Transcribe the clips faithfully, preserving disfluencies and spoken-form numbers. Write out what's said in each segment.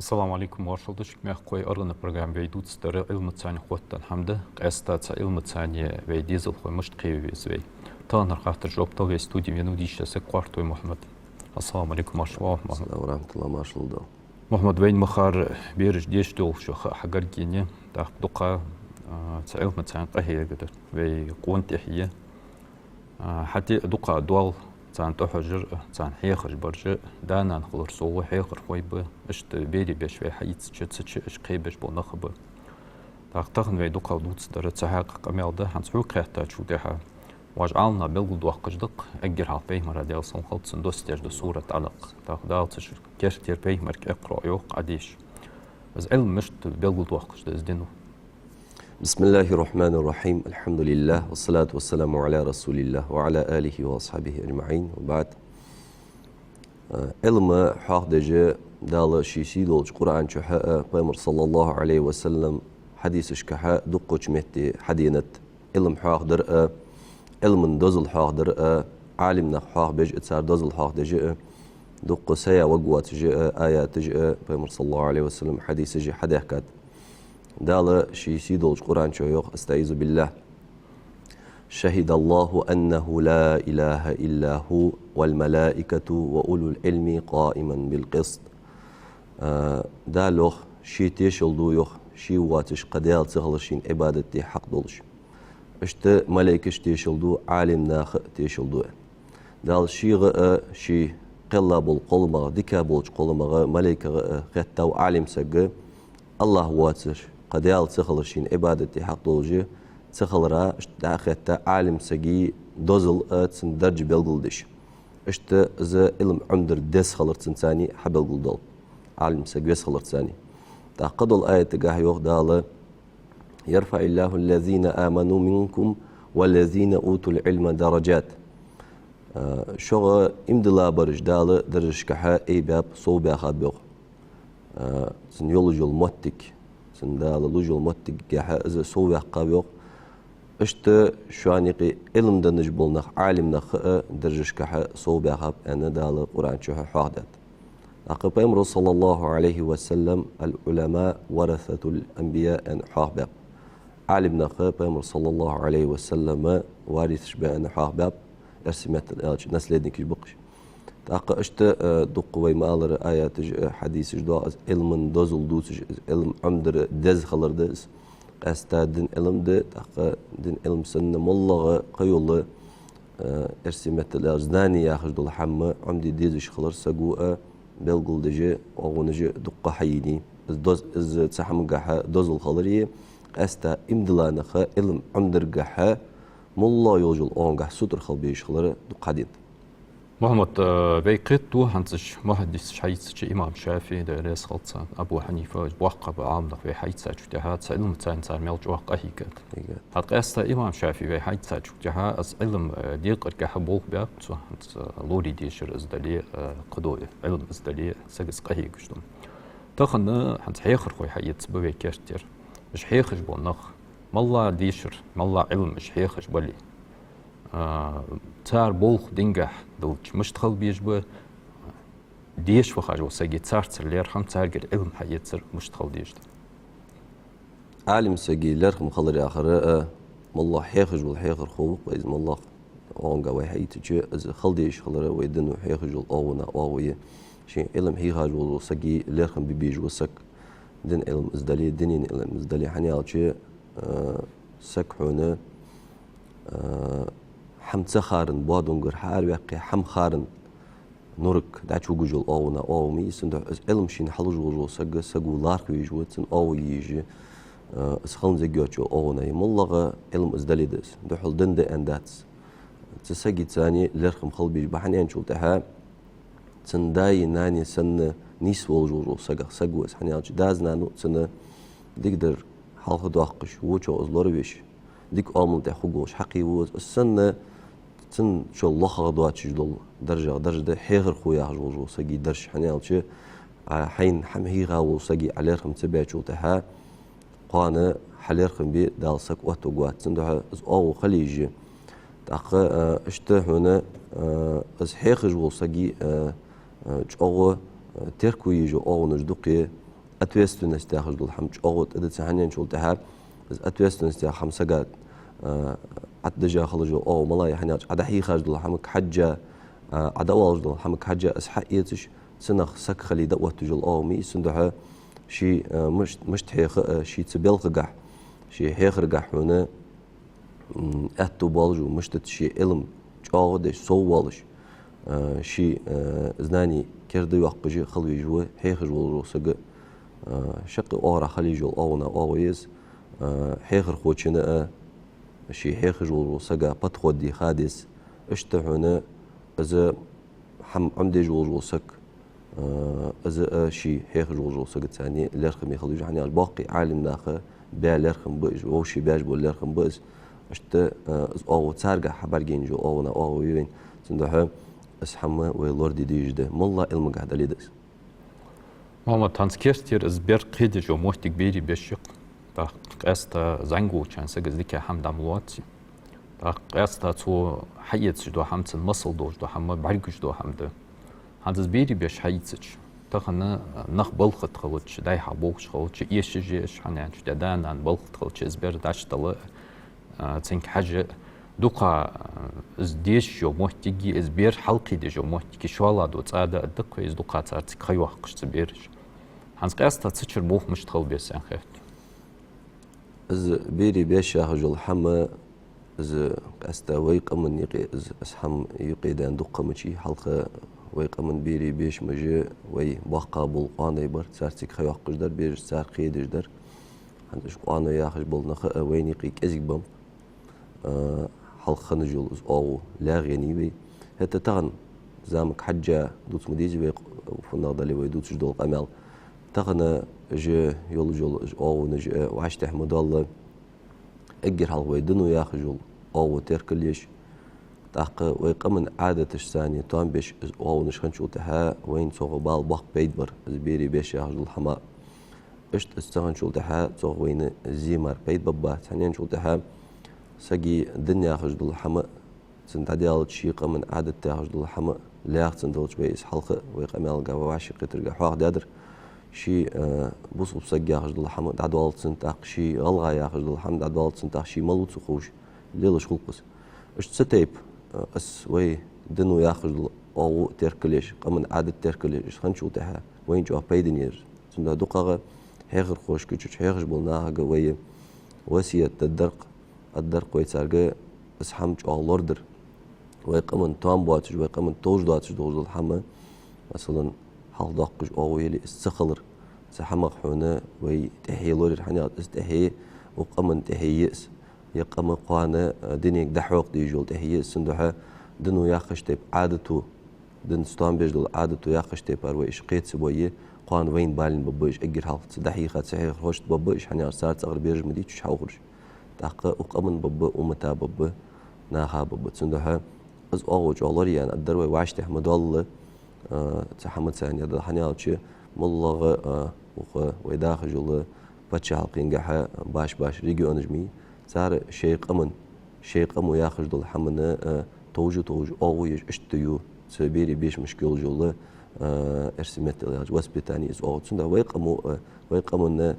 Ассаламу Ӏалайкум, моаршал да шуга, мехкахой. Аргана программа вай дувцаш дар Ӏилмаца хоттаденна хӀама да, къаьстта цу Ӏилмаца вай дезалхой мишта кхеве веза вай. Таханара хаттарашта жоп дала вай студе венав дийша саг Къоартой Мухьмад. Ассаламу Ӏалайкум, марша воагӀалва, Мухьмад. Ассаламу Ӏалайкум ва рахьматуллахӀ, маршал да. Мухьмад, вайна ма харра бераш деша долчох хьа гаргга, тӀаккха дукха, а, цу Ӏилмаца къахьега дар вай къона тӀехье. А, хӀаьта дукха дола царна тӀахьожар, царна хьехаш бараш, да-нана хилар совгӀа хьехархой ба, иштта берий беш вай хьаийцача, цу чу уж кхебеш бола нах ба. ТӀаккха тахан вай дукхагӀа дувцаш дар цу хьакъехьа къамаьл да. ХӀанз хьога хаьттачул тӀехьагӀа, вож Ӏаламнаха белгалдоаккхаш да-кх, эггара хьалха Пайхамара, Даьла салам хилда цунна, доссадаь дола сурат Ӏалакъ. ТӀаккха Дала цу чу керттера Пайхамарга эккхаро йоах Ӏодеша. Из Ӏилма мишта белгалдоаккхаш да из дино? بسم الله الرحمن الرحيم. الحمد لله، والصلاة والسلام على رسول الله وعلى آله وأصحابه أجمعين، وبعد. Э, Ӏилма хьоахадеш Дала ший сийдолча Къуръан чу а, Пайхамара, صلى الله عليه وسلم, хьадисашка а дуккхача метте хьаденад. Ӏилма хьоахадар а, Ӏилман дозал хьоахадар а, Ӏалим нах хьоахабеш а, цар дозал хьоахадеш а, дуккха сая ваг воацаш а, аяташ а, Пайхамара, صلى الله عليه وسلم, хьадисаш а хьадаьхкад. Дала ший сийдолча Къуръан чу йоах: أستعيذ بالله. شهد الله أنه لا إله إلا هو والملائكة وأولو العلم قائما بالقسط. А, Дала йоах, ше тешал ду йоах, ше воацаш кхы Даьла ца хилар шийна Ӏибадат де хьакъ долаш. Иштта малайкаш тешал ду, Ӏалим нах а тешал ду. Дала шийгӀа а, ший кхелла болча кхолламагӀа, дика болча кхолламагӀа, малайкагӀа а хаьттав Ӏалим саг, АллахӀ воацаш кхы Даьла ца хилар шийна Ӏибадат де хьакъ долаш ца хилара, иштта дӀа а хаьтта, Ӏалим сага дозал а, цун дарж белгалдеш. Иштта из Ӏилма Ӏомадар деза хилар цунцара хьабелгалдоал, Ӏалим саг веза хиларцара. ТӀаккха кхыдолча аятагахьа йоах Дала: يرفع الله الذين آمنوا منكم والذين أوتوا العلم درجات. А, шуга иман диллабараш Дала даржашкахьа айбаьб, совбаьхаб йоах. А, цунна йолаш йола моттиг, цунна Дала луш йола моттигагахьа из совваьккхаб йоах. Иштта шоана юкъе Ӏилма денна бола нах, Ӏалим нах а даржашкахьа совбаьхаб аьнна Дала Къуръан чу хьоахадаьд. ТӀаккха Пайхамара, صلى الله عليه وسلم: العلماء ورثة الأنبياء аьнна хьоахабаьб. Ӏалим нах Пайхамара, صلى الله عليه وسلم, варисаш ба аьнна хьоахабаьб, эрсий меттала аьлча, наследникаш ба-кх уж. ТӀаккха иштта, э, дуккха вай ма аллара аяташ а, хьадисаш а доагӀа из Ӏилман дозал дувцаш, из Ӏилма Ӏомадар деза хилар да из. Къаьстта дина Ӏилма да, тӀаккха дина Ӏилма санна моллагӀа кхыйола, э, эрсий меттала аьлча, знание яхаш дола хӀама Ӏомаде дезаш хилар саго а белгалдеш, оагӀонаш а дуккха хьайийнай. Из доз-, из цу хӀамагахьа дозал хилари, къаьстта иман дилла нах Ӏилма Ӏомадаргахьа моллагӀа йолаш йолча оагӀонгахьа сутара хила безаш хилар дукха хьаденад. Мухьаммад, э, вай кхетаду хӀанз уж мухьаддисаш хьаийцача, имам ШафиӀи, Даьла раьза хилва цунна, Абу Хьанифа, уж боккхий ба Ӏаламнах, вай хьаийцачул тӀехьагӀа цу Ӏилмаца цар мел чӀоагӀа къахьийгад. Хьийгад. ХӀаьта къаьстта имам ШафиӀи вай хьаийцачул тӀехьагӀа из Ӏилма, э, декъаргахьа болх баьб цо, хӀанз, э, лорий дешар из дале, э, кхыдола Ӏилма из дале, саго из къахьегаш да. Тахан хӀанз хьехархой хьаэца ба вай керттера. Уж хьехаш бола нах, моллагӀа дешар, моллагӀа Ӏилма уж хьехаш бале, а, цар болх динагахьа долча мишта хила безаш ба, деша вахаш вола сага царцара лерхӀам, царгара Ӏилма хьаэцар мишта хила дезаш да? Ӏалим сага лерхӀам хилар яхар, а, моллагӀа хьехаш вола хьехархо ва-кх из, моллагӀа оагӀонга вай хьаийцача, из хила дезаш хилар вай дино хьехаш йола оагӀув, оагӀув я. Шийна Ӏилма хьийхаш вола сага лерхӀам бе безаш вола саг, дина Ӏилма из дале, дунен Ӏилма из дале, хӀана аьлча, а, саг хьона, а, хӀама ца харан боадонгара хьаараваьккхе, хӀама харан нураг дӀачувугаш йола оагӀув, оагӀув ма йий. Цудухьа из Ӏилма шийна хьалуш волаш вола саг, саго лархӀа везаш ва, цун оагӀув е езаш, а, из хила мегаш йоацача оагӀув. МоллагӀа Ӏилма из дале да из, духхьал дин да аьнна дац. Цу сагаца лерхӀам хила безаш ба, хӀана аьлча, цун даи нанеи санна нийсволаш волаш вола саг, саг ва из, хӀана аьлча дас-нана а цунна дикадар хьалхадоаккхаш, вочох из лоравеш, дика оамал тӀа хургволаш хьакхийва из. Из санна цунна чо лохагӀа доацаш дола даржагӀа дарж да хьехархо яхаш волаш вола сага дарж, хӀана аьлча, а, хьайна хӀама хьийха волча сага Ӏа лерхӀам ца бечул тӀехьагӀа, кхоана хьа лерхӀам бе Дала саг оттаваргвац. Цудухьа из оагӀув хила езаш я. ТӀаккха, а, иштта хьона, а, из хьехаш волча сага, а, а, чӀоагӀа, а, терко е езаш йола оагӀонаш дукха я. Ответственность яхаш дола хӀама чӀоагӀа тӀа да цун, хӀана аьлча цул тӀехьа из ответственность яха хӀама сага, а, Ӏа дажа хала йола оагӀув мала я, хӀана аьлча Ӏа дӀахьехаш дола хӀамага хьежжа, а, Ӏа дӀаоалаш дола хӀамага хьежжа из хьаэцаш, цунах саг хилий дӀаотташ йола оагӀув ма йий из. Цудухьа ший, а, мишт-, мишта хьеха а, ший цу балхагахьа, ший хьехарагахьа хьона м, аьттув болаш ва, мишта да ший Ӏилма чӀоагӀа деш, сов волаш, а, ший, а, знани керда йоаккхаш хила везаш ва хьехаш волаш вола саг, а, шаккхе оагӀорахьа хила йиш йола оагӀув, оагӀув я из, а, хьехархочунна а, ший хьехаш волаш вола сага подход де ха деза. Иштта хьона из хӀама Ӏомадеш волаш вола саг, а, из а ший хьехаш волаш вола сагаца цхьана лерхӀаме хила везаш, хӀана аьлча боккхий Ӏалим наха баь лерхӀам ба из, вовший баьш бола лерхӀам ба из. Иштта, а, из оагӀув царгахьа хьабӀаргаяйнаш йола оагӀув, оагӀув я вайна. Цудухьа из хӀама вай лораде дезаш да, моллагӀа Ӏилмагахьа дале а да из. Мухьаммад, хӀанз керттера из бер кхедеш йола моттиг берий беш я-кх. ТӀаккха къаьстта зӀамига волча сага из дика хӀама дӀа ма лоаций. ТӀаккха къаьстта цо хьаэцаш дола хӀама, цун масал долаш дола хӀама, бӀаргагуш дола хӀама да. ХӀанз из берий беш хьаийцача, тахан нах балха тӀа хилча, дӀай-хьай бовхаш хилча, эшаш я уж, хӀана аьлча да-нана балха тӀа хилча, из бер дӀачудала, а, цунга хьажа, дукха, а, из дешаш йола моттиги, из бер хьалкхедеш йола моттиги шоллагӀа да, цӀа да а да-кх вай, из дукха цар цига ха йоаккхаш цу бераша. ХӀанз къаьстта цу чура болх мишта хила беза, сона хет. Из берий беш яхаш йола хӀама, из къаьстта вай къаман юкъе, из, из хӀама юкъе даьнна дукха ха ма йий, хьалха вай къаман берий бешамаш вай боккхагӀа бола къоаной бар, цар цига ха йоаккхаш дар, бераш цар кхедеш дар. ХӀанз уж къоаной яхаш бола нах а вайна юкъе кӀезига ба, а, хьалха хинна йола из оагӀув лаьгӀъеннай вай. ХӀаьта тахан замага хьежжа дувца ма дезий вай, фуннагӀа дале а вай дувцаш дола къамаьл. Тахан уж йолаш йола из оагӀонаш а вӀаштӀехьа ма доалла. Эггара хьалха вай дино яхаш йола оагӀув теркал еш, тӀаккха вай къаман Ӏадаташца цхьана тоам беш из оагӀонаш хинначул тӀехьагӀа вайна цох бала боккха пайда бар, из берий беш яхаш дола хӀама. Иштта из ца хинначул тӀехьагӀа цох вайна зе мара пайда бергбац, хӀана аьлча цул тӀехьагӀа сага дин яхаш дола хӀама цунна дӀадаьлча, ший къаман Ӏадат яхаш дола хӀама лаьгӀа цунна далча, вай из хьалха а вай къамаьлагахьа, вай вӀашагӀкхетаргахьа хьоахадаьдар. Ший, а, бусалба саг яхаш дола хӀама дӀадоал цунна, тӀаккха ший гӀалгӀа яхаш дола хӀама дӀадоал цунна, тӀаккха ше малав ца ховш лелаш хул-кх из. Иштта цу тайпа, а, из вай дино яхаш дола оагӀув теркал еш, къаман Ӏадат теркал еш, из хинначул тӀехьагӀа вайна чӀоагӀа пайдана я из. Цудухьа дукхагӀа хьехархошка, чу-чу хьехаш болча нахага вай васкет дергдар-кх, аргдар-кх вай царга из хӀама чӀоагӀа лорадар. Вай къаман тоам боацаш, вай къаман товш доацаш долаш дола хӀама, масала, хьалхадоаккхаш оагӀув яле, из ца хилар, цу хӀамах хьона вай тӀехье лораяр, хӀана аьлча из тӀехье укх къаман тӀехье я из. Ер къам кхоана, а, динага дӀахьокха дезаш йола тӀехье я из, цудухьа дино яххача тайпара Ӏадато, динца тоам беш дола Ӏадато яххача тайпара вай уж кхета ца бой, кхоана вайна балийна бергба уж, эггара хьалха цу дӀахьеха цу хьехархошта бергба уж, хӀана аьлча цар цӀагӀара бераш ма дий, чу хьовхараш. ТӀаккха укх къаман бергба, уммата бергба, наха бергба. Цудухьа из оагӀув чӀоагӀа лораяьнна аргдар вай, вӀаштӀехьа ма доалла, а, цу хӀамаца цхьана, хӀана аьлча моллагӀа, а, укх вай дахаш йола паччахьалкхенгахьа башха-башха регионаш ма йий, цар шоай къаман, шоай къамо яхаш дола хӀаманна, а, товш-товш оагӀув еш иштта ю цу берий бешамашка йолаш йола, а, эрсий меттала аьлча, воспитание, из оагӀув. Цудухьа вай къамо, а, вай къаманна,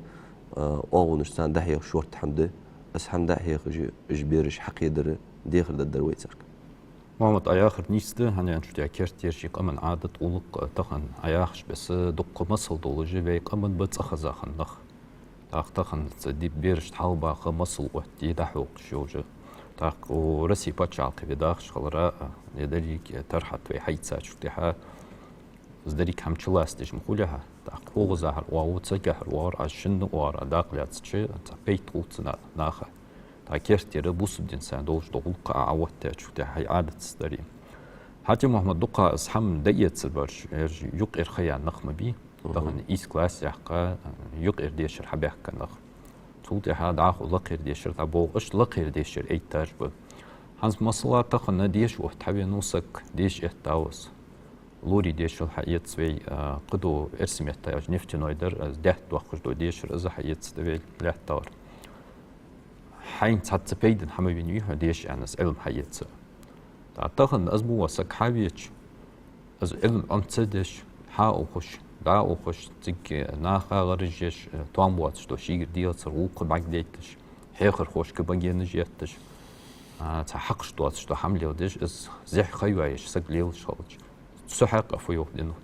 а, оагӀонаш царна дӀахьеха шортта хӀама да, из хӀама дӀахьехаш, уж бераш хьакхедар дехар дергдар вай царга. Мухьаммад, Ӏа яхар нийса да, хӀана аьлча тӀа керттера ший къаман Ӏадат, гӀулакх, тахан Ӏа яхача беса дукха масал долаш вай къаман ба цӀихеза хинна нах. ТӀаккха тахан цу ди-, берашта хьалбаха, масал оттаде дӀахьокхаш йолаш. ТӀаккха укх Россе паччахьалкхе вай дахаш хиларах, е деррига тархьат вай хьаийцачул тӀехьагӀа, из деррига хӀама чулоацадеш ма хулий хьа. ТӀаккха укхазахьара оагӀув, цигахьара оагӀув, Ӏа шинна оагӀорахьа дакъа лаьцача, цхьа пайда хул цунах наха. ТӀаккха керттера бусалба динца долаш дола гӀулакх Ӏа оттадаьчул тӀехьагӀа хьай Ӏадатаца дарий. ХьатӀа, Мухьаммад, дукха из хӀама дӀаэцарбараш, ераш юкъера ха яь нах ма бий. Мгм. Тахан ийс класс яьккха, юкъера дешар хьабаьхка нах. Цул тӀехьагӀа дӀахо лакхера дешар дӀаболх, иштта лакхера дешар этташ ба. ХӀанз, масала, тахан деша отта хьавенав саг, деша эттав из. Лорий дешал хьаэц вай, а, кхыдола эрсий меттала аьлча нефтяной дар, а, даьтта доаккхаш дола дешар, из хьаэцаргда вай лаьттагӀара. Хьайна цхьацца пайдана хӀама венавий хьо деша аьнна, из Ӏилма хьаэца. ТӀаккха тахан из мо вола саг хьавеча, из Ӏилма Ӏомаца деш, хьаухаш, дӀа а ухаш, цига наха гӀараш еш, э, тоам боацаш дола шийгара дегӀацара гӀулакх бӀаргадайташ, хьехархошка багенаш етташ, а, цхьа хьакхаш доацаш дола хӀама леладеш, из зехьа ха йоаеш саг лелаш хилча, цу хьакъехьа фу йоах дино?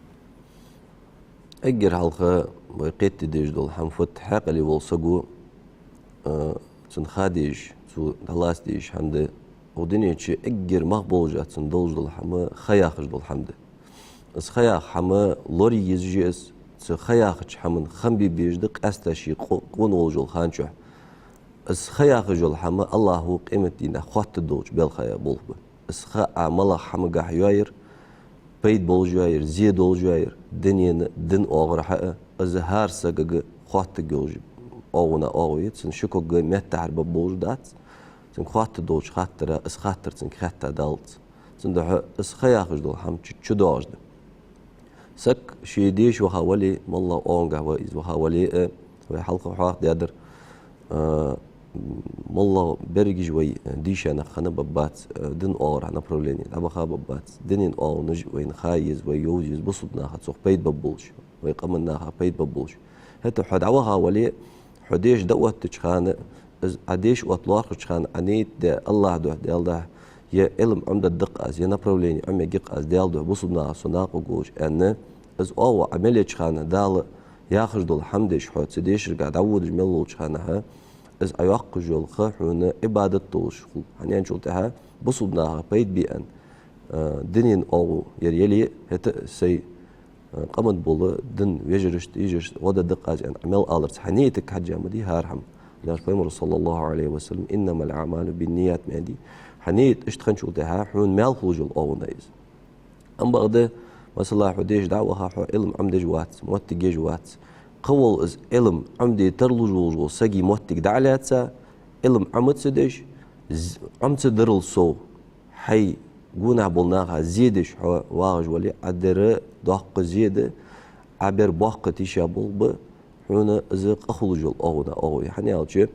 Эггара хьалха вай кхетаде дезаш дола хӀама фуд: хьаькъале вола саго, а, цунна ха дезаш, цо дӀалаца дезаш хӀама да. Укх дунен чу эггара мах болаш а цунна долаш дола хӀама ха яхаш дола хӀама да. Из ха яха хӀама лорае езаш я из, цу ха яхача хӀаман хам бе безаш да, къаьстта ше къо-, къона волаш йола хана чухь. Из ха яхаш йола хӀама АллахӀа къематдийнахьа хоаттаргдолча белхаех болх ба. Из ха Ӏа малагӀа хӀамагахьа йоайир, пайда болаш йоайир, зе долаш йоайир, дунен, дина оагӀорахьа а, из хӀара сагага хоаттаргйолаш оагӀув я, цунна ши ког меттахьара баб болаш дац, цунга хоаттаргдолча хаттара из хаттар цунга хаьтта даллалца. Цудухьа из ха яхаш дола хӀама чу, чудоагӀаш да. Саг ше деша ваха вале, моллагӀа оагӀонгахьа ва из ваха вале а, вай хьалха хьоахадаьдар, а, моллагӀа берригаш вай, а, дийша нах хинна бабац, а, дина оагӀорахьа направлени дӀабаха бабац. Дунен оагӀонаш вайна ха еза, вай йовза еза, бусалба наха цох пайда баб болаш, вай къаман наха пайда баб болаш. ХӀаьта хьо дӀаваха вале, хьо деша дӀаоттача хана, из Ӏа деша отта лоархӀача хана Ӏа нийят даь, АллахӀа духьа, Даьла духьа, е Ӏилма Ӏомадаргда-кх аз, е направлени Ӏомаергья-кх аз Даьла духьа, бусалба наха со накъа гуллуш, аьнна, из оагӀув Ӏа мел еча хана, Дала яхаш дола хӀама деш, хьо цу дешарга дӀаводаш мел волча хана, хьа, из Ӏа йоаккхаш йола ха хьона Ӏибадат долаш хул. ХӀана аьлча, цул тӀехьа бусалба наха пайда бе аьнна, а, дунен оагӀув яр яле, хӀаьта а сай, а, къаман бола дина вежарашта, йижарашта гӀо дергда-кх аз аьнна, Ӏа мел аларца хьа нийятага хьежжа ма дий хӀара хӀама. Наш Пайхамара, صلى الله عليه وسلم: «إنما الأعمال بالنيات», ма аьннадий. Хьа нийят иштта хинначул тӀехьа хьона маьл хулаш йола оагӀув я из. Ам бакъда, масала, хьо деша дӀа а ваха, хьо Ӏилма Ӏомадеш вац, моттиг еш вац. Кхывола из Ӏилма Ӏомаде тарлуш волаш вола сага моттиг дӀа а лаьца, Ӏилма Ӏома ца деш, з-, Ӏома ца дарал сов, хьай гонахьа болча наха зе деш хьо вагӀаш вале, Ӏа дер доккха зе да, Ӏа бер боккха тийша болх ба, хьона из къа хулаш йола оагӀув я, оагӀув я. ХӀана аьлча,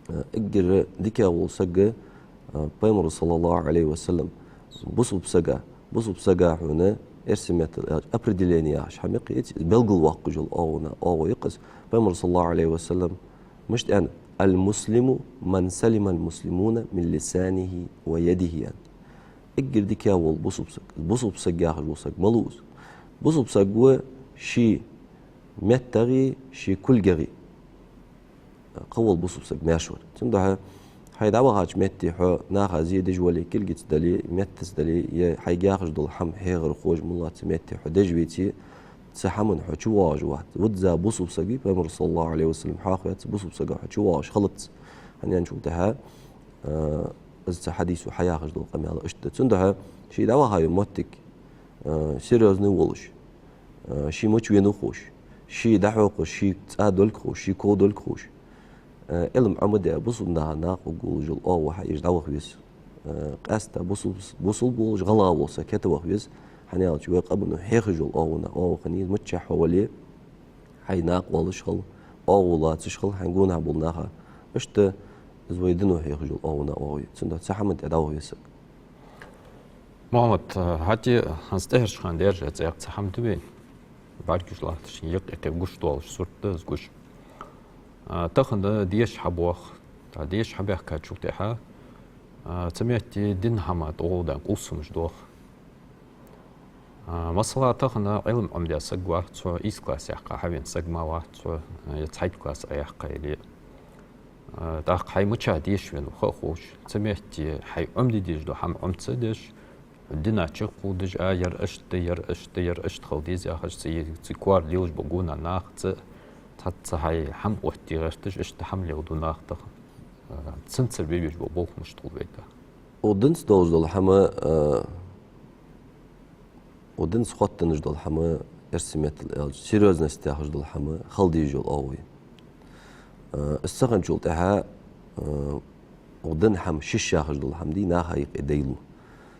а, эггара дикагӀа вола саг, а, Пайхамара, صلى الله عليه وسلم, бусалба сага, бусалба сага хьона эрсий меттала аьлча определение яхаш хӀама я-кх из, белгалвоаккхаш йола оагӀув я, оагӀув я-кх из. Пайхамара, صلى الله عليه وسلم, мишта аьннад: «المسلم من سلم المسلمون من لسانه ويده», аьнна. Эггара дикагӀа вола бусалба саг. Бусалба саг яхаш вола саг малув из? Бусалба саг ва ший меттагӀеи, ший кулгагӀеи. Кхывола бусалба саг маьрша вар. Цудухьа хьай дӀавахача метте хьо наха зе деш вале, кулгаца дале, меттаца дале, е хьайга яхаш дола хӀама хьехархоша, моллагӀа цу метте хьо деш веце, цу хӀаман хьо чувоагӀаш вац. Визза бусалба саг вий, Пайхамара, صلى الله عليه وسلم, хьоахаваьнна, бусалба сага хьо чувоагӀаш хилац. ХӀана аьлча, цул тӀехьа, а, из цу хьадисо хьаяхаш дола къамаьл иштта да. Цудухьа ше дӀаваха йола моттиг, а, серьёзный волаш, а, ше мича венав ховш, ше дӀахьокхаш, ший цӀа долга ховш, ший ков долга ховш, а, Ӏилма Ӏомадаь, бусалба наха накъа гуллуш йола оагӀув хьаеш дӀаваха веза. А, къаьстта бусалба, бусалба волаш, гӀалгӀа вола саг кхетаваха веза. ХӀана аьлча, вай къамано хьехаш йола оагӀув, оагӀув хинна я из, миччахьа хьо вале, хьай накъа волаш хила, оагӀув лоацаш хила хьай гонахьа болча наха. Иштта из вай дино хьехаш йола оагӀув, оагӀув я. Цудухьа цу хӀаман тӀа дӀаваха веза саг. Мухьаммад, а, хӀаьта хӀанз тӀехьарча хана даьржа цӀагӀа цхьа хӀама да вайна бӀаргагуш латташ, юкъе-юкъе гуш долаш сурт да из гуш. А, тахан деша хьабоах, тӀаккха деша хьабаьхкачул тӀехьа, а, цу метте дина хӀама тӀагӀолла даьнна къовсамаш доах. А, масала, тахан Ӏилма Ӏомадаь саг вац хьо, ийс класс яьккха хьавена саг ма вац хьо, е цхьайтта класс Ӏояьккха яле. А, тӀаккха хьай мича деша венав ха а ховш, цу метте хьай Ӏомаде дезаш дола хӀама Ӏома ца деш, дина чакхувдаш а, ер иштта, ер иштта, ер иштта хила деза яхаш, цу, цу коара лелаш бола гонахьа нах цу, цхьацца хьай хӀама оттаде гӀерташ, иштта хӀама леладу нах тахан. А, цунцара бе безаш бола болх мишта хул вай тӀа? Укх динца долаш дола хӀама, а, укх динца хоттаденна дола хӀама, эрсий меттала аьлча, серьёзность яхаш дола хӀама хила дезаш йола оагӀув я. А, из ца хинначул тӀехьа, а, укх дина хӀама шиш яхаш дола хӀама дий, наха юкъе дайлу.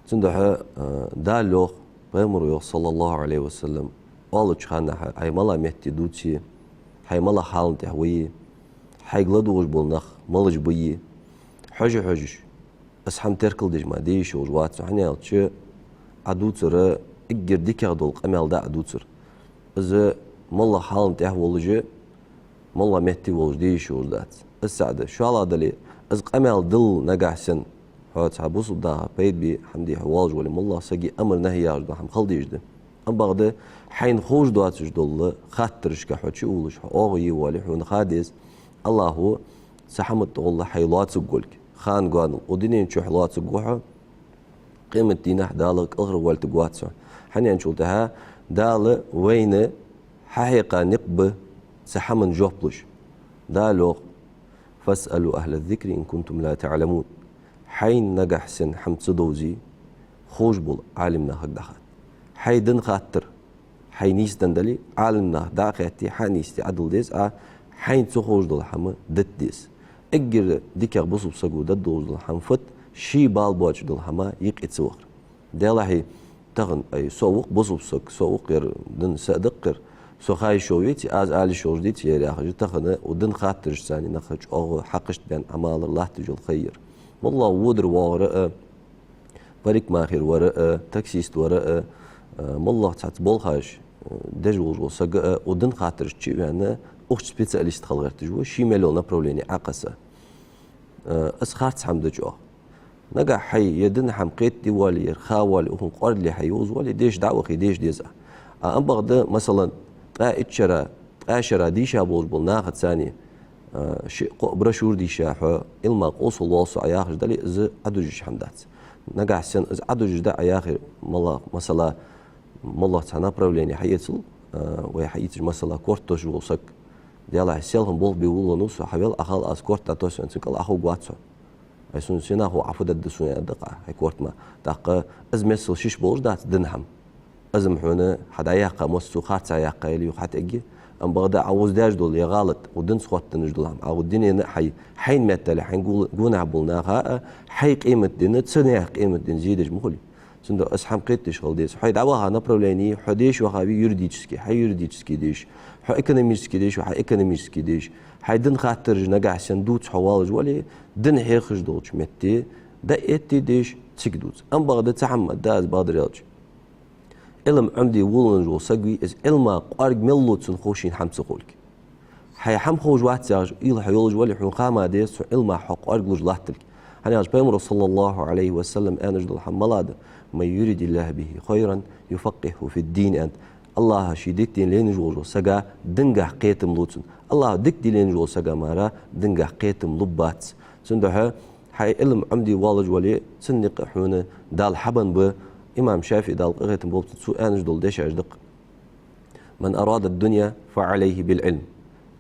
Цудухьа, а, Дала йоах, Пайхамара йоах, صلى الله عليه وسلم, оалача хана хьо хьай малагӀча метте дувце, хьай малагӀча хьала тӀа ве, хьайга ладувгӀаш бола нах малаш ба, хьожа-хьожаш, из хӀама теркалдеш ма де йиш йолаш вац хьо, хӀана аьлча, Ӏа дувцар эггара дикагӀа дола къамаьл да Ӏа дувцар. Из моллагӀа хьална тӀехь волаш, моллагӀа метте волаш де йиш йолаш дац. Из цхьа да. ШоллагӀа дале, из къамаьл дилла нагахь санна, хьо цхьа бусалба наха пайда бе хӀама де хьо воалаш вале, моллагӀа сага амар-нахьи яхаш дола хӀама хила дезаш да. Амма бакъда хьайна ховш доацаш дола хаттарашка хьо чу а воалаш, хьо оагӀув е воале, хьона ха деза, АллахӀо цхьа хӀаман тӀагӀолла хьай лоацаргволга, хана гоанал укх дунен чухь лоацаргва хьо, къематдийнахьа Дала кӀалхарвойтаргвац хьо. ХӀана аьлча, тӀехьа Дала вайна хьахьекха никъ ба цу хӀаман жоп луш. Дала йоах: «فاسألوا أهل الذكر إن كنتم لا تعلمون». Хьайна нагахь санна хӀама ца довзе, ховш бола Ӏалимнахага дӀахатта. Хьай дин хаттар хьай нийсденна дале, Ӏалимнах дӀа а хаьтте, хьа нийсде Ӏодилла деза, а хьайна ца ховш дола хӀама дита деза. Эггара дикагӀа бусалба саго дергдолаш дола хӀама фуд, ший бала боацаш дола хӀама юкъе ца вахар. Делахьий, тахан, ай, со ва-кх бусалба саг, со ва-кх ер дин са а да-кх ер, со ха йиш йолаш веце, аз ала йиш йолаш деце ер яхаш, тахан укх дин хаттарашца нах чӀоагӀа хьакхашта баьнна Ӏамалар латташ йола ха я ер. МоллагӀа водар-воагӀар а, парикмахер вар а, таксист вар а, а, моллагӀа цхьацца болхаш, а, деш волаш вола саг а, укх дин хаттарашта чу а ваьнна, укх чу специалист хила гӀерташ ва, ший мел йола направлени Ӏокхесса. А, из харц хӀама да чӀоагӀа. Нагахь хьай ер дин хӀама кхетаде воале, ер ха воале, укхун кӀоаргал хьай йовза воале, деша дӀа а вахе, деша деза. А, амма бакъда, масала, ткъаь итт шера, ткъаь шера дийша болаш болча нахаца, а, ши-кхо брошюра дийша хьо, Ӏилма къовсал лолаш со яхаш дале, из Ӏодужаш хӀама дац. Нагахь санна из Ӏодужаш дӀа а яхе, мала-, масала, моллагӀа цхьа направлени хьаэцал, а, вай хьаийцача, масала, корта тосаш вола саг. Делахь, селхан болх бе волавеннав со, хьавел, Ӏохайла аз корта тосвенна, цун кӀал Ӏоховргвац хьо. Ай, сона сенах хов, Ӏа фу дергда сона, аьнна да-кх Ӏа хьай корта мара. ТӀаккха из миссел шиш болаш дац дин хӀама. Из-м хьона хьа дӀаяьккха моццо харцахьа яьккха яле юха хьатӀаэгге. Амма бакъда Ӏа вуз деш дола е гӀалат, укх динца хоттаденна дола хӀама, Ӏа укх дунен а хьай, хьайна меттел хьайна гу-, гонахьа бола наха а, хьай къематден а, цу наьха къематден а зе деш ма хулий. Цудухьа из хӀама кхетадеш хила деза. Хьо дӀаваха направлени, хьо деша ваха ве юридически, хьай юридически деша, хьо экономически деша ва, хьай экономически деша. Хьай дин хаттараш нагахь санна дувца хьо воалаш вале, дин хьехаш долча метте, дӀаэтте деша, цига дувца. Амма бакъда цхьа хӀама да аз бакъдар аьлча. Ӏилма Ӏомаде волавенна вола саг вий, из Ӏилма кӀоарга мел лу цунна хов шийна хӀама ца ховлга. Хьай хӀама ховш вац яхаш уйла хьа йолаш вале, хьона ха ма деза цу Ӏилмах хьо кӀоарга луш латталга. ХӀана аьлча Пайхамара, صلى الله عليه وسلم, аьнна дола хӀама малагӀа да: «من يرد الله به خيرا يفقهه في الدين», аьнна. АллахӀа ше дика де ленаш волаш волча сага дингахь кхетам лу цунна. АллахӀа дика де ленаш волча сага мара дингахь кхетам лургбац. Цудухьа хьай Ӏилма Ӏомаде воалаш вале, цун никъ хьона Дала хьабенна ба. Имам ШафиӀий, Дала къахетам болба цунна, цо аьнна дола дешаш да-кх: «من أراد الدنيا فعليه بالعلم».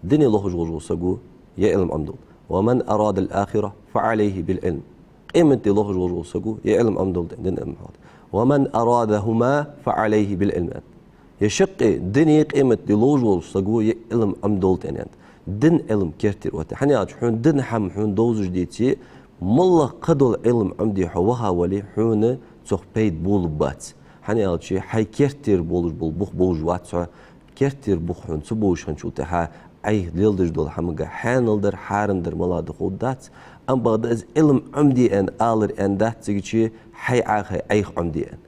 Дуне лохаш волаш вола саго е Ӏилма Ӏомадолда. «ومن أراد الآخرة فعليه بالعلم». Къематди лохаш волаш вола саго е Ӏилма Ӏомадолда, дин Ӏилма хьода. «ومن أرادهما فعليه بالعلم». Е шаккхе дуне, къематди лохаш волаш вола саго е Ӏилма Ӏомадолда, аьнна. Дин Ӏилма керттера отта. ХӀана аьлча хьона дин хӀама хьона довзаш деце, моллагӀа кхыдола Ӏилма Ӏомаде хьо ваха вале, хьона цох пайда болургбац. ХӀана аьлча хьай керттера болаш бола бух бовзаш вац хьо, керттера бух хьона ца бовзаш хинначул тӀехьа, Ӏайха леладеш дола хӀамага хьаьнал дар, хьарам дар малагӀа да ховргдац. Амма бакъда из Ӏилма Ӏомаде аьнна алар аьнна дац цига, хьай Ӏохай Ӏайха Ӏомаде аьнна.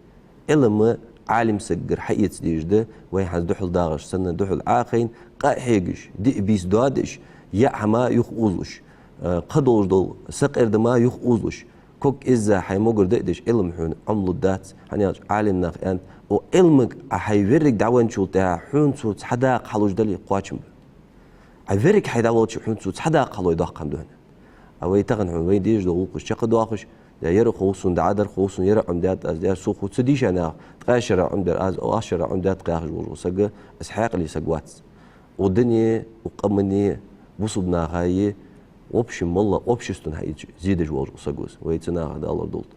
Ӏилма Ӏалим сагагара хьаэца дезаш да, вай хӀанз духьал дагӀаш санна, духьал Ӏохайна, къа а хьегаш, диъ бийса доадеш, яа хӀама юхаозалуш, а, кхыдолаш дола сакъердам юхаозалуш, ког изза хьай могар дайдеш, Ӏилма хьона Ӏомалургдац. ХӀана аьлча Ӏалимнаха аьннад: «Укх Ӏилмага Ӏа хьай верриг дӀавенначул тӀехьа хьона цо цхьа дакъа хьалуш дале, кхоачам ба. Ӏа верриг хьай дӀавалча, хьона цо цхьа дакъа хьалой доккха хӀама да хьона». А вай тахан хьона вай дезаш дола гӀулакхаш чакхдоахаш, е ер ховш сона дӀа а дар, ховш сона ер Ӏомадаьд аз, ер сона хов ца дийша нах, ткъаь шера Ӏомадир аз, укх аш шера Ӏомадаьд-кх яхаш волаш вола саг, из хьаькъале саг вац. Укх дине, укх къамане, бусалба нахаи, в общем, моллагӀа обществона хьаийцача зе деш волаш вола саг ва из. Вай цу нахах Дала лорадолда.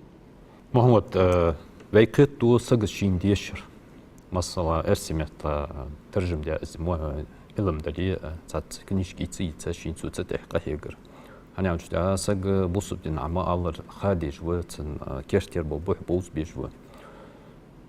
Мухьаммад, э, вай кхетаду саго шийна дешар. Масала, эрсий меттала, э, таржам даь из мо-, э, Ӏилма дале, э, цхьацца книжка йийца, йийца, шийна цу цу тӀа къахьегар. ХӀана аьлча, э, саг бусалба дин Ӏа ма аллара ха дезаш ва, цун, э, керттера бола бух бовза безаш ва.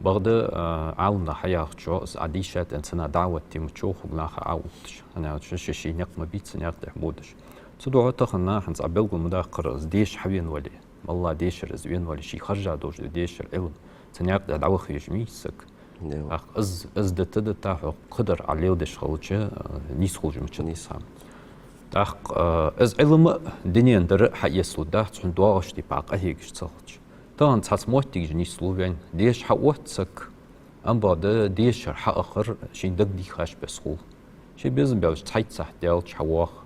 Бакъда, а, Ӏалимнаха хьаяхачох, из Ӏа дийшад аьнна цунах даӀват де ма човхаргда наха Ӏоотташ. ХӀана аьлча ший-ший никъ ма бий цу наькъа тӀа бодаш. Цудухьа тахан хӀанз Ӏа белгал ма даккхара, из деша хьавена вале, моллагӀа дешар из вена вале, ший харжа долаш да дешар, Ӏилма, цу наькъа тӀа дӀаваха везаш ма вий саг. Яу. ТӀаккха из, из дита-дита хьо кхыдар Ӏа леладеш хилча, э, нийса хулаш мичад. Нийса. ТӀаккха, э, из Ӏилма а, дунен дар а хьаэцалуш дац, хьона доагӀача тайпара къахьегаш ца хилча. Тахан цхьацца моттигаш нийслу вайна. Деша хьаотт саг, амма бакъда дешар хьаахар шийна дагадехаш бесса хул. Ше безам болаш цхьайтта сахьат даьлча хьавоагӀа,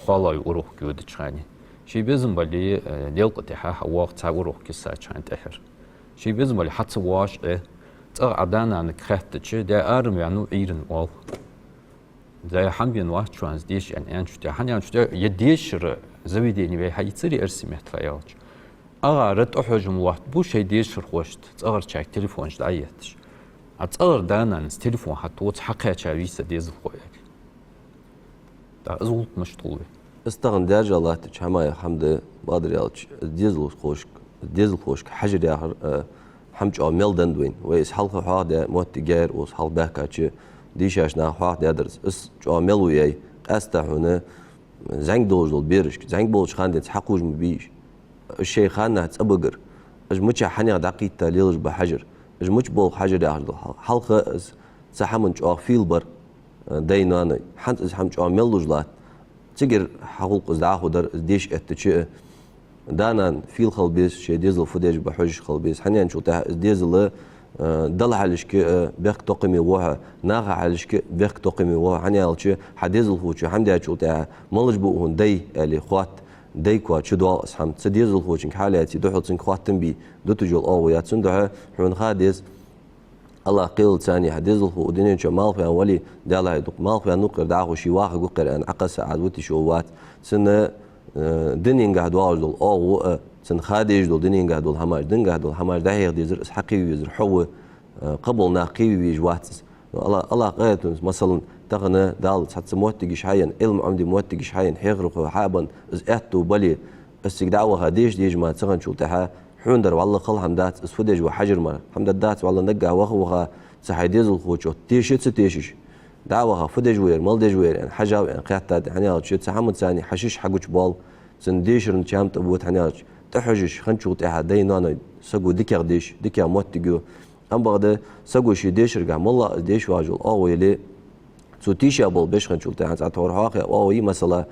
хоалой урок йодача хана. Ше безам бале, э, делкъа тӀехьа хьавоагӀа, цхьа урок кисача хана тӀехьара. Ше безам бале хьа ца воагӀаш, э, цӀагӀа Ӏа да-нанага хаьттача, даь арам ваьннав, Ӏуйрийна оал. Даь хӀама вена вац шоана из деша аьнна, аьнначул тӀехьа, хӀана аьлча, е дешара заведени вай хьаийцар, е эрсий меттала аьлча. АгӀара тӀахьожам лоаттабу шоай дешархошта цӀагӀарчарга телефонаш дӀа а етташ. А цӀагӀара да-нанас телефон хьатоха, хьакхаьча вий са дезалхо аьле. ТӀаккха из гӀулакх мишта хул вай? Из тахан даьржа латтача хӀамаех хӀама да, бакъдар аьлча, из дезалхошка, дезалхошка хьажар яхар, э, хӀама чӀоагӀа мел денна да вайна. Вай из хьалха хьоахадаь моттиг яр, укхаза хьалха баьхкача дийшача наха хьоахадаьдар из. Из чӀоагӀа мел ва яй, къаьстта хьона зӀамига долаш дола берашка, зӀамига болча хана денз хьакхувш ма бий уж. Уж шоай ханнахьа цӀабигар, уж мичахьа хьанех дӀакхийтта лелаш ба хьажар, уж мича болх хьажар яхаш дола хьал. Хьалха из цу хӀаман чӀоагӀа фийла бар, э, дай-ноаной. ХӀанз из хӀама чӀоагӀа мел луш латт. Цигара хьагӀулакх из дӀахо дар, из деша эттача а, да-нана фийла хила беза, шоай дезал фу деш ба хьожаш хила беза. ХӀана аьлча, тӀехьа из дезал, э, Далла хьалхашка, э, бехктокхаме ва хьо, наха хьалхашка бехктокхаме ва хьо. ХӀана аьлча, хьа дезалхочо хӀама даьчул тӀехьа, малаш ба укхун дай, аьле, хоатт, дай коа чудоагӀа из хӀама. Цу дезалхочунга хьалаьций, духьал цунга хоаттам бе дуташ йола оагӀув яц. Цудухьа хьона ха деза, АллахӀ кхеллалца, хьа дезалхо укх дунен чу малхваьнна вале, Даьла хьай дукха малхваьннав, кхы дӀахо ше вахаргва кхы аьнна, Ӏокхесса Ӏа вутташ вола вац. Цунна, э, дуненгахьа доагӀаш дола оагӀув а, цунна ха дезаш дола дуненгахьа дола хӀамаш, дингахьа дола хӀамаш дӀахьеха дезар, из хьакхийва везар хьо ва, э, кхыбола нах кхийва везаш вац из. АллахӀ, АллахӀ къахетамца, масала, тахан Дала цхьацца моттигаш хьаенна, Ӏилма Ӏомаде моттигаш хьаенна, хьехархо хьабенна, из аьттув бале, из цига дӀаваха деша дезаш мара ца хинначул тӀехьа, хьона дар вӀалла хала хӀама дац, из фу деш ва хьажар мара. ХӀама дар дац вӀалла, наггахьа ваха-ваха цу хьай дезалхочоа теша ца тешаш, дӀаваха, фу деш ва ер, мала деш ва ер аьнна, хьажав аьнна, хаьттад, хӀана аьлча, цу хӀамаца хьа шиш хьагучабоал, цун дешара чам тӀабода, хӀана аьлча, тӀахьожаш хинначул тӀехьа дай-ноаной саго дикагӀа деш, дикагӀа моттиг ю. Амма бакъда саго ший дешаргахьа моллагӀа из деша вагӀаш йола оагӀув яле, цо тийша бола беш хинначул тӀехьа, цхьа тхьовра хьоахаяь оагӀув я, масала,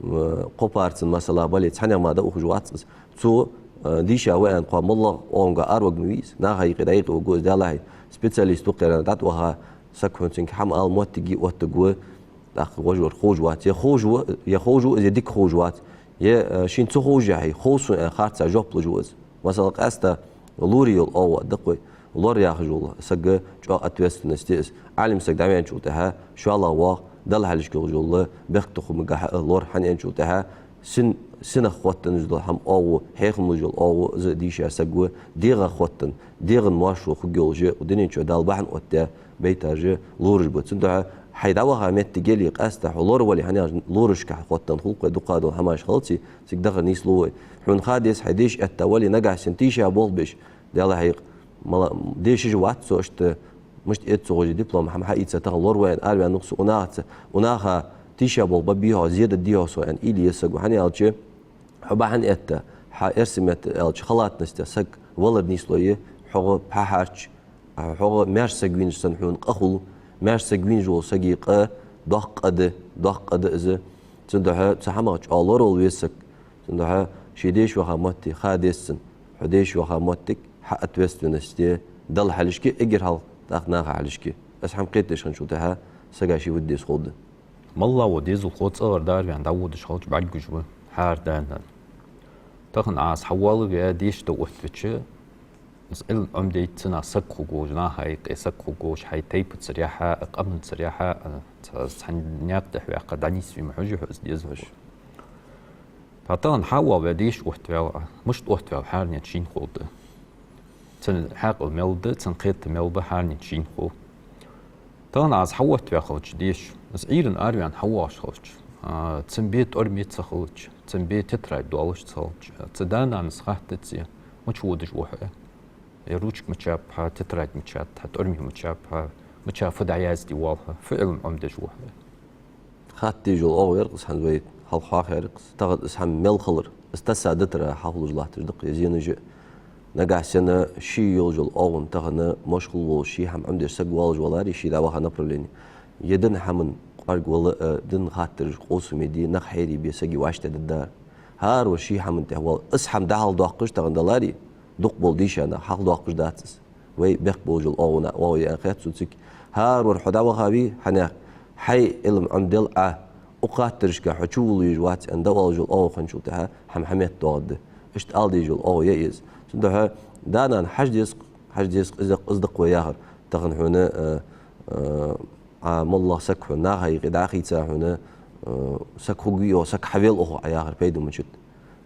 м, кхо парцан, масала, бале, цхьаннех мара дӀаухаш вац из. Цо, э, дийша ва аьнна, кхо моллагӀа оагӀонга араварг ма вий из. Наха юкъе дӀаюкъе варгва из, Даьла хьай специалист ва кхы аьнна, дӀатӀаваха, саг хьона цунга хӀама ала моттиг я, оттаргва, тӀаккха вож вар ховш вац. Е ховш ва, е ховш ва из, е дика ховш вац. Е, э, шийна ца ховш яхьий, хов сона аьнна, харцахьа жоп луш ва из. Масала, къаьстта лорий йола оагӀув да-кх вай. Лор яхаш вола саг чӀоагӀа ответственность я из. Ӏалим саг дӀаваьнначул тӀехьа, шоллагӀа воагӀа Далла хьалхашка йолаш йола бехктокхамагахьа а лор, хӀана аьлча, тӀехьа син, синах хоттаденна дола хӀама оагӀув, хьехам луш йола оагӀув из дийша саг ва, дегӀах хоттаденна, дегӀан моаршо хургйолаш, укх дунен чу Дала бахьан оттадаь байташ лораш ба. Цудухьа хьай дӀаваха моттиг яле, къаьстта хьо лор вале, хӀана аьлча лорашка хоттаденна хул-кх вай, дукха дола хӀамаш хилац, цига дахар нийслу вай. Хьона ха деза, хьай деша этта вале, нагахьа санна тийша болх беш, Даьла хьекъа, мала-, дешаш вац со иштта, мишта эц ца ховш, диплом хӀама хьаийца тахан лор ва аьнна араваьннав-кх со, укх нахаца, укх наха тийша болх бе безий хьо, зе дергдий хьо со аьнна, уйла е саго. ХӀана аьлча, хьо бахьан этта, хьа эрсий меттала аьлча, халатносте саг валар нийслу вай, хьогӀа пхьа хьарча, хьогӀа маьрша саг вийнаш санна хьона къа хул, маьрша саг вийнаш волча сага къа доккха къа да, доккха къа да из. Цудухьа цу хӀамах чӀоагӀа лоравала веза саг. Цудухьа ше деша ваха моттиг ха деза цунна. Хьо деша ваха моттиг хьа ответственность я, Далла хьалхашка, эггара хьалха, тӀаккха наха хьалхашка. Из хӀама кхетадеш хинначул тӀехьа сага ше фу де деза ховргда. МоллагӀа вола дезалхо цӀагӀара да араваьнна дӀаводаш хилча бӀаргагуш ва хӀара да-нана. Тахан Ӏа из хьавоалаваь, деша тӀаоттавича, из Ӏилма Ӏомадайта цунах саг хургволаш, наха юкъе саг хургволаш, хьай тайпацара яхьа, къаманцара яхьа, цхьа, цхьан наькъа тӀа ваьккха дӀанийсве ма хьожий хьо из дезалхо. ТӀаккха тахан хьавоалаваь, деша оттаваьв Ӏа, мишта оттаваьв хӀаранена шийна ховргда. Цун хьаькъал мел да, цун кхетам мел ба хӀаранена шийна хов. Тахан Ӏа из хьаоттаваь хилча деша, из Ӏуйрийна араваьнна хьавоагӀаш хилча, а, цун бе тӀорми ца хилча, цун бе тетрадь доаллаш ца хилча, цу да-нанас хаьттац, мича водаш ва хьо, е ручка мичаб хьа, тетрадь мичад хьа, тӀорми мичаб хьа, мича фу дӀаязде воал хьо, фу Ӏилма Ӏомадеш ва хьо. Хатта дезаш йола оагӀув яр-кх из, хӀанз вай хьалха хьоахаяьр-кх из. Тахан из хӀама мел хилар, из тесса дитар хьахулаш латташ да-кх из зенаш а. Нагахьа санна ший йолаш йола оагӀон тахан машгӀул волаш, ший хӀама Ӏомадеш саг воаллаш валаре, ший дӀаваха направлени. Е дин хӀаман кӀоарга вала а, дин хаттараш къовсаме де, нах хьере бе сага вӀаштӀехьдаргдар. ХӀаравар ший хӀаман тӀа воал. Из хӀама дӀахьалхадоаккхаш тахан даларе, дукха бола дийша нах хьалхадоаккхаш дац из. Вай бехк болаш йола оагӀув, оагӀув я аьнна хет сона цига. ХӀаравар хьо дӀавахавий, хьанех, хьай Ӏилма Ӏомадел Ӏа, укх хаттарашка хьо чувуллаш вац аьнна, дӀаоалаш йола оагӀув хинначул тӀехьа хӀама хьаметтадоагӀаргда. Иштта ала дезаш йола оагӀув я из. Цудухьа да-нана хьажа деза, хьажа деза, из да-кх, из да-кх вай яхар. Тахан хьона, э, э, Ӏа моллагӀа саг хьона наха юкъе дӀахийца хьона, э, саг хургвий, йоах, саг хьавел, йоах, Ӏа яхар пайда мичад.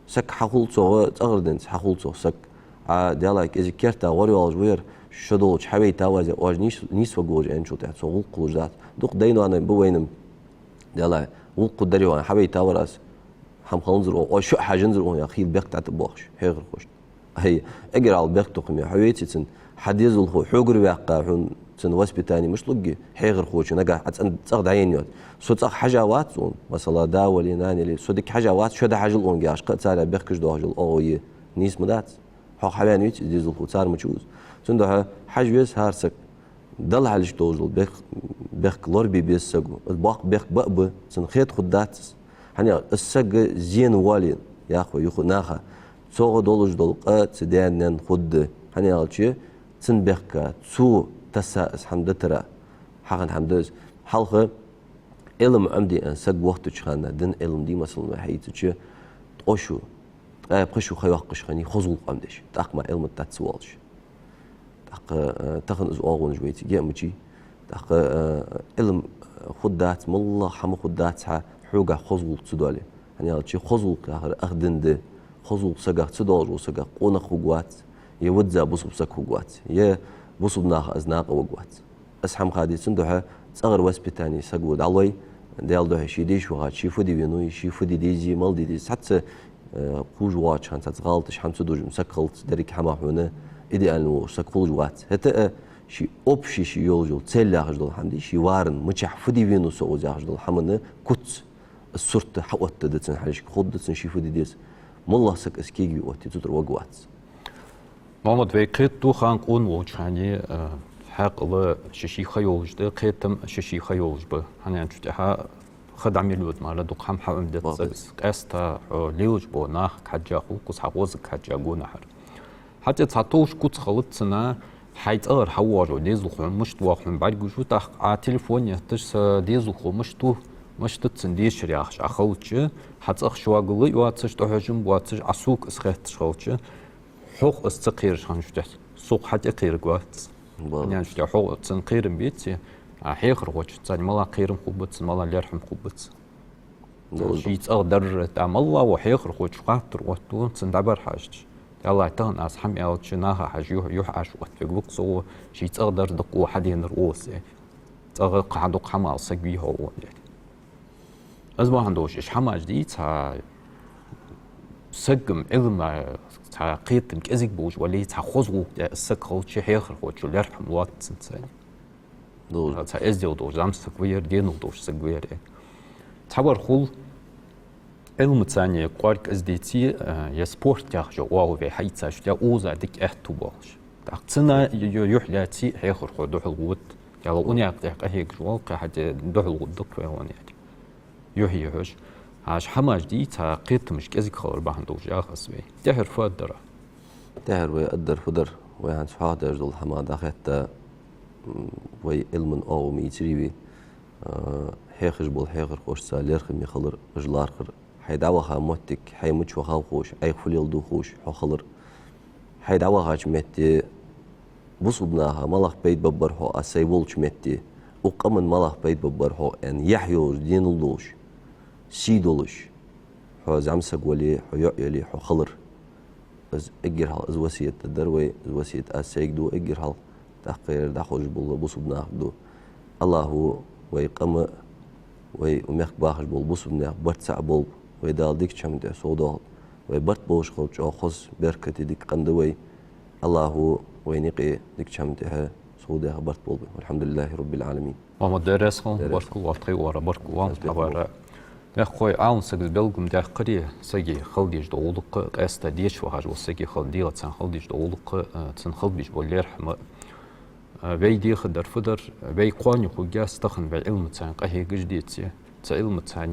Саг хьахул цох, цӀагӀара денз хьахул цох саг. Ӏа, Даьллахь, кӀезига керта гӀоръяьлча вар, шо долча хьавайта вазе, оаш нийс-, нийсваргволаш аьнначул тӀехьа цох гӀулакх хулаш дац. Дукха дай-ноаной ба вайна-м, Даьллахь, гӀулакх хургдарий хьона, хьавайта вар аз, хӀама хиннзар, оаш шоана хьажанзар, йоах, хьайл бехк тӀатӀабоахаш, хьехархошта. Ай, эггара хьалха бехктокхаме, хьо веце цунна, хьа дезалхо хьогара ваьккха, хьона цун воспитани мишта лургья, хьехархочо нагахьа Ӏа цӀагӀа дӀаенна йоаца. Со цӀагӀа хьажа вац цунна, масала, да вале, нана яле, со дика хьажа вац, шо дӀахьажал, йоах, яхаш, кхы а царех бехкаш доахаш йола оагӀув я, нийса ма дац. Хьох хьаваьнна веце из дезалхо, цар ма чу вуза. Цудухьа хьажа веза хӀара саг. Далла хьалхашка долаш дола бехк, бехк лорабе беза саго. Из боккха бехк ба а ба, цунна хетаргдац из. ХӀана аьлча, из саг зена воале, йоах вай юха наха, цох долаш дола къа цу даь-наьна хургда. ХӀана аьлча, цун бехка, цо тесса из хӀама дитар, хьахинна хӀама да из. Хьалха Ӏилма Ӏомаде аьнна саг вахийтача хана, дина Ӏилма де, масала, вай хьаийцача, ткъо шу, ткъаь пхи шу ха йоаккхаш хиннай хоза гӀулакх Ӏомадеш, тӀаккха мара Ӏилма тӀа ца воалаш. ТӀаккха, э, тахан из оагӀонаш вайцига а мичай. ТӀаккха, э, Ӏилма, э, хургдац, моллагӀа хӀама хургдац хьа, хьогахьа хоза гӀулакх ца доале. ХӀана аьлча, хоза гӀулакх яхар ах дин да. Хоза гӀулакх сагах ца доалаш волча сагах къонах хургвац, е визза бусалба саг хургвац, е бусалба наха из накъаваргвац. Из хӀама ха децан духьа цӀагӀара воспитани саго дӀалой, Даьла духьа ше деша вахача, ше фу де венав, ше фу де дезий, мала де дезий. Цхьацца, э, кхувш воагӀача хана цхьацца гӀалаташ хӀама ца дувш-м саг хилац, деррига хӀама хьона идеальни волаш саг хулаш вац. ХӀаьта а ший общий ший йолаш йола цель яхаш дола хӀама дий, ше варан мичахьа фу де венав со укхаза яхаш дола хӀаман куц, из сурт хьаоттаде цун хьалхашка, ховргда цунна ше фу де деза. МоллагӀа саг из кегаве отте, цу тӀара варгвац. Мухьаммад, вай кхетаду, ханна къона волча хана, э, хьаькъал ший-ший ха йолаш да, кхетам ший-ший ха йолаш ба. ХӀана аьлча, тӀехьа ха дӀа мел йода мара дукха хӀама хьаӀомадаьд сага. Къаьстта хьо лелаш бола нахага хьежжа хул-кх из, хьа гӀозага хьежжа гонахьара. ХӀаьта цхьа товш куц хилац цунна, хьай цӀагӀара хьавоагӀаш вола дезалхо хьона мишта ва хьона бӀаргагуш ва, тӀаккха Ӏа телефон етташ, са дезалхо мишта ва, мишта да цун дешар яхаш Ӏа хилча, хьа цӀагӀа шугал а йоацаш, тӀахьожам боацаш, Ӏа сога из хетташ хилча, хьох из ца кхераш хинначул тӀехьа, сох хьатӀакхераргвац. Бала. ХӀана аьлча, хьох цунна кхерам беце, а хьехархочунца царна мала кхерам хургбац, мала лерхӀам хургбац. Дала. Ший цӀагӀа дар, тӀа мала ва хьехархочо хаттар оттаду, цунна дӀабӀарахьежача. Даьллахь, тахан аз хӀама аьлча, наха хьажа юхь, юхь Ӏаш оттавергва-кх со, ший цӀагӀа дар да-кх, хьаденар ва из, цӀагӀа кхы хьадукха хӀама ала саг вий хьо, йоах. Из бахьан долаш, уж хӀамаш дий, цхьа саг-м Ӏилма, цхьа кхетам кӀезига болаш вале, цхьа хоза гӀулакх тӀа из саг хилча, хьехархочо лерхӀам лоац цунца. Дала. Цхьа эздел долаш зӀамсаг ва ер, денал долаш саг ва ер. Цхьавар хул, Ӏилмаца кӀоарга из деце, э, е спорт яхаш йола оагӀув вай хьаийцача, тӀа укхаза дика аьттув болаш. ТӀаккха цунна ю-, ю-, юхь лаьце хьехархо духьал гӀоргва. Яла уникъ тӀа къахьегаш вола, кхы хьатӀа духьал гӀоргда-кх вай гӀонех. Юхь-юхьаш. Уж хӀамаш дий, цхьа кхетамаш кӀезига хилар бахьан долаш, яхаш вай. ТӀехьара фу аргдар Ӏа? ТӀехьара вай аргдар фу дар? Вай хӀанз хьоахадеш дола хӀама дӀахетта, м, вай Ӏилман оагӀув ма ийцарий вай, а, хьехаш бола хьехархошца лерхӀаме хилар, уж лархӀар. Хьай дӀаваха моттиг, хьай мича вахав ховш, Ӏайха фу леладу ховш хьо хилар. Хьай дӀавахача метте бусалба наха малагӀа пайда баргбар хьох, аз сай волча метте, укх къаман малагӀа пайда баргбар хьох аьнна, яхь йолаш, денал долаш, сий долаш, хьо зӀамсаг вале, хьо йоӀ яле, хьо хилар. Из эггара хьалха из васкет дар вай, из васкет аз сайга ду эггара хьалха, тӀаккха ер дӀахьош бола бусалба нахага ду. АллахӀа вай къам а, вай укх мехка бахаш бола бусалба наьха барт цхьа болба, вай Дала дикача хӀаман тӀа совдоахалда. Вай барт болаш хилча, чӀоагӀа хоза, беркате дика къам да вай. АллахӀа вайна юкъе дикача хӀаман тӀа совдаьха барт болба вай. والحمد لله رب العالمين. Мухьаммад, Даьла раьза хилва, Даьла раьза хилва, баркал, тхоай оагӀора баркал, Даьла раьза хилва. Наькъа Ӏалам сага белгам даьккхаре, сага хила дезаш дола гӀулакх, къаьстта дешаш вахаш вола сага хила, дегӀаца хила дезаш дола гӀулакх, э, цунна хила безаш бола лерхӀам, э, вай дехар дар фу дар, вай кхоане хургьяц тахан вай Ӏилмаца къахьегаш деце, цу Ӏилмаца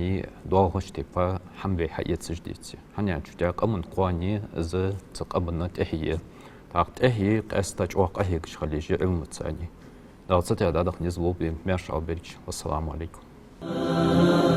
доагӀаш тайпара хӀама вай хьаэцаш деце. ХӀана аьлча тӀехьа къаман кхоане из цу къаманна тӀехье я. ТӀаккха тӀехье къаьстта чӀоагӀа къахьегаш хила еза Ӏилмаца. Дала цу тӀа дӀадаха низ лулба вайна. Маьрша Ӏалберкаш. Вассаламу Ӏалайкум.